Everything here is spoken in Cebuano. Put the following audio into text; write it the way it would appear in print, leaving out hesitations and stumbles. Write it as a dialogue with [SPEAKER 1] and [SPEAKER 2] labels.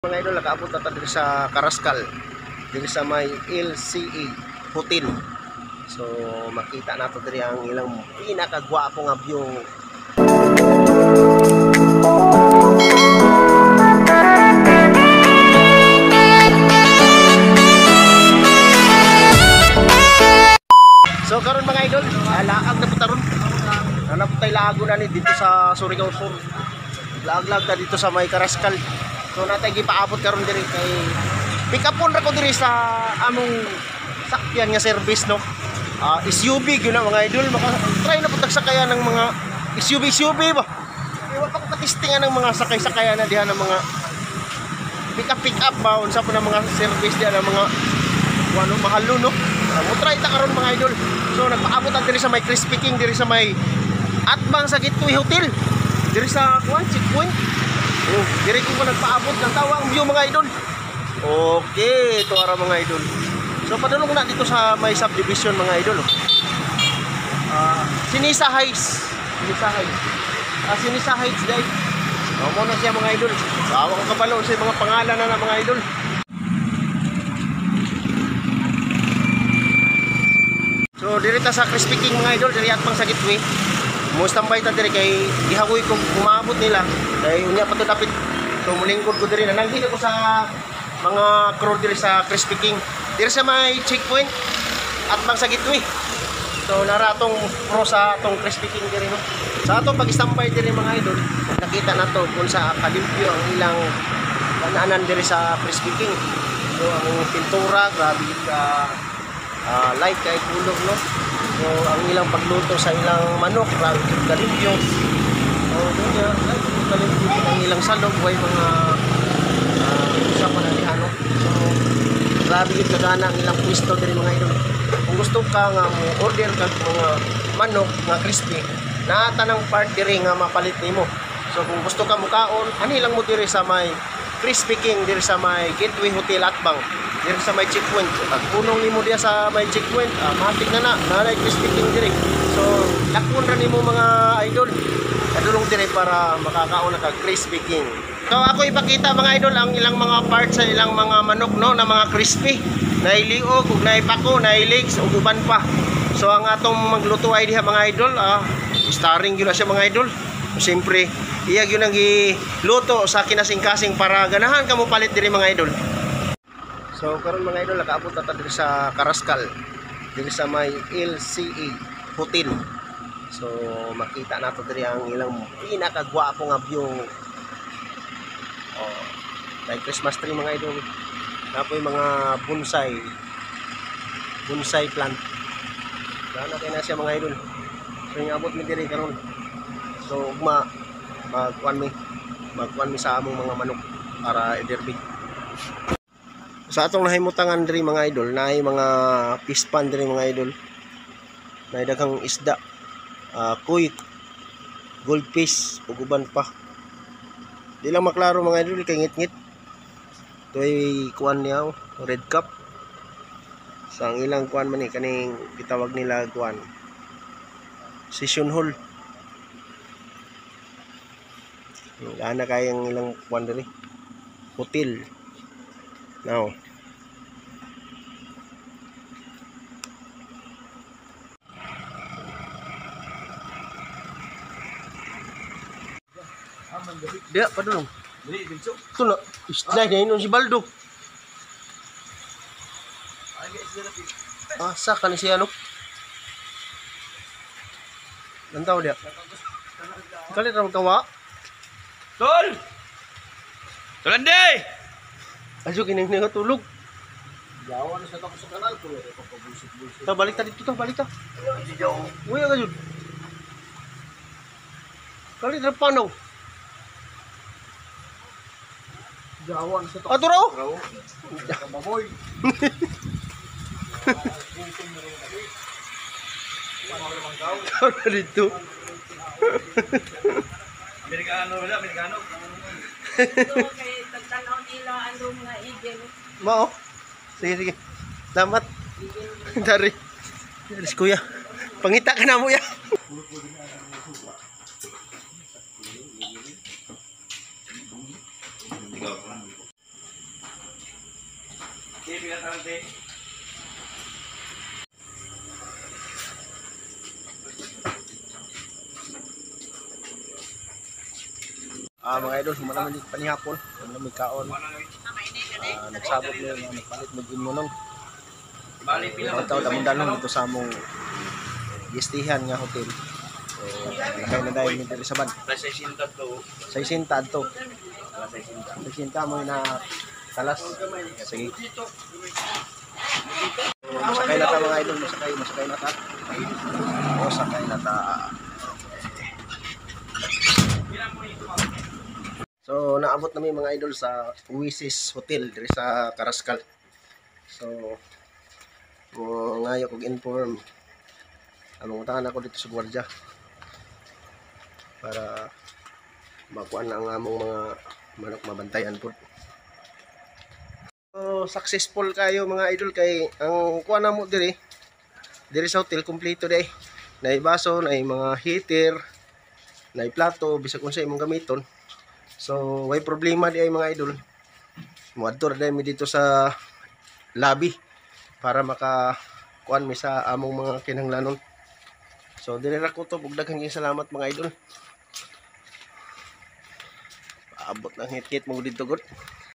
[SPEAKER 1] Mga idol, nakaabot na ta diri sa Carrascal, diri sa may LCA Hotel. So makita nato diri ang ilang pinakagwapo nga view. So karon mga idol, laag na po taron. Ana po tay lago na ni dito sa Surigao Sur. Laag-laag ta dito sa may Carrascal. So natay gipaabot karon diri kay pick upon ra ko diri sa among sakyan nga service, no. SUV gyud na mga idol, maka try na pud tagsakayan ng mga SUV ba. Wa pa ko katistingan ng mga sakay-sakayan na diha ng mga pick up ba unsa po ng mga service diha ng mga ano mahalo, no. Mo try ta karon mga idol. So nagpaabot ta diri sa may Crispy King diri sa may atbang sa Gateway Hotel. Diri sa kuan checkpoint. Oh, diri ko nagpaabot ng tawa ang view mga idol. Okay, ito ara mga idol. So padulong na dito sa may subdivision mga idol. Oh. Sinisa Heights. Sinisa Heights. Sinisa Heights dai. Oh, mo na siya mga idol. So, awa ko kabalo sa mga pangalan na mga idol. So diri ta sa Crispy King mga idol, diri atbang sa Gateway. Mo standby ta diri kay gihawoy ko umaabot nila kay unya pa to dapit. So mulingkod ko diri, nananghin ko sa mga crew diri sa Crispy King diri sa may checkpoint atbang sa Gateway. So nara atong pro sa atong Crispy King diri, no. Sa atong pag-standby diri mga idol, nakita nato kung sa kalimpyo ang ilang kanaanan diri sa Crispy King. So ang pintura grabe ka light kay kulog, no. So ang ilang pagluto sa ilang manok grabe kalimpyo. So dunya light kalimpyo ang ilang salog way mga usa pa na diha, no. So grabe gid kagana ang ilang pwesto diri mga idol. Kung gusto ka nga mo order kag mga manok nga crispy, naa tanang part diri nga mapalit nimo. So kung gusto ka mukaon, ani lang mo diri sa may Crispy King diri sa may Gateway Hotel atbang diri sa may checkpoint. Pag punong nimo diya sa may checkpoint, matik na na naay Crispy King diri. So lakon ra nimo mga idol, kadulong diri para makakaon na kag Crispy King. So ako ipakita mga idol ang ilang mga parts sa ilang mga manok, no, na mga crispy, naay liog ug naay pako, naay legs ug uban pa. So ang atong magluto ay diha mga idol, starring gyud na siya mga idol. Siyempre iya gyud ang giluto sa kinasing-kasing para ganahan ka mo palit diri mga idol. So karon mga idol, nakaabot na ta diri sa Carrascal diri sa may LCA Hotel. So makita nato diri ang ilang pinakagwapo nga view. Oh, kay Christmas tree mga idol. Napoy mga bonsai plant. Gana kay na siya mga idol. So ingabot mi diri karon. So ugma magkuan mi sa among mga manok para i-derby. Sa atong nahimutangan diri mga idol, naay mga fish pond diri mga idol. Naay daghang isda, koi, goldfish ug uban pa. Di lang maklaro mga idol kay ngit-ngit. Toy kuan niya, red cap. Sa ang ilang kuan man ni kaning gitawag nila kuan session hall. Ana kay ang ilang kuan diri. Hotel. Now. Dia padulong. Ito na, isla na yun si Baldo. Asa ka ni siya, no? Lantaw dia. Kalit ra magkawa.
[SPEAKER 2] Tol! Tolande!
[SPEAKER 1] Ayo kining nga tulog.
[SPEAKER 3] Jawa na sa tako sa kanal ko.
[SPEAKER 1] Ta balik ta dito ta, balik ta. Uy, ka jud. Kalit ra panaw.
[SPEAKER 3] Jawa na sa tako.
[SPEAKER 1] Ato raw.
[SPEAKER 3] Baboy.
[SPEAKER 1] Tara dito.
[SPEAKER 2] Amerikano wala, Amerikano.
[SPEAKER 4] Ito kay tagtanaw nila ang room nga eagle.
[SPEAKER 1] Mao. Sige sige. Salamat. Dari. Dari kuya. Pangita ka na mo ya.
[SPEAKER 2] Pila tarante.
[SPEAKER 1] Ah, mga idol, humana man dito panihapon. Humana may kaon. Ah, nagsabot mo yung nagpalit mo mo nun.
[SPEAKER 2] Bali pila
[SPEAKER 1] Ang tao damong dito sa among gistihan nga hotel. So, lakay na dahil mi diri sa bad.
[SPEAKER 2] Plus ay sinta to.
[SPEAKER 1] Sa isinta adto.
[SPEAKER 2] Plus ay sinta.
[SPEAKER 1] Sa isinta mo na talas. Sige. So, masakay na ta mga idol, masakay, masakay na ta. O, sakay na ta. So, naabot na mi mga idol sa Oasis Hotel diri sa Carrascal. So, mo ngayo kog inform. Ang utahan ako dito sa gwardiya para makuan na ang among mga manok mabantayan po. So, successful kayo mga idol kay ang kuan na mo diri diri sa hotel kompleto dai. Nay baso, nay mga heater, nay plato, bisag unsa imong gamiton. So, way problema di ay mga idol. Muadto ra dai mi dito sa lobby para maka kuan mi sa among mga kinahanglanon. So, diri ra ko to ug daghang kayong salamat mga idol. Paabot ng hit-hit mo dito gud.